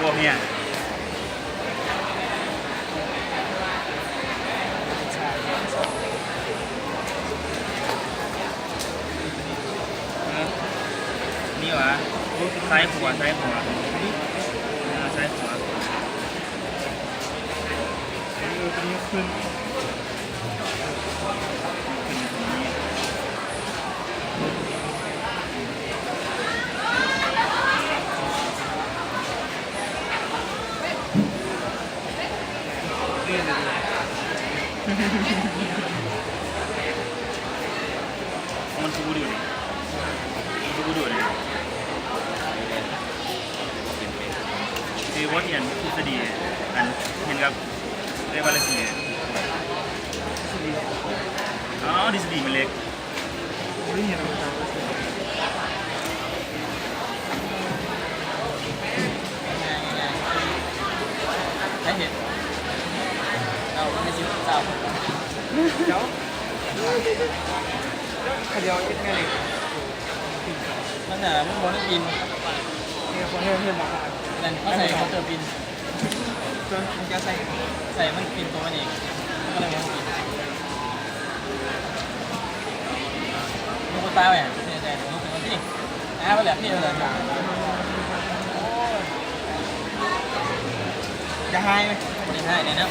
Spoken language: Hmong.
Ua mia. Ni hua, saib hua, saib hua, saib hua. Ej, ua tias txuj xab dis, txuj xab dis, ej, ua li cas? Ov, txuj xab dis me le. Mas muab npau pin, mas xav kho tawm pin, xav mas pin tau ni, muab kuv tau, muab kuv tij, ab, lawm pij lawm. Ces hais, ces hais na.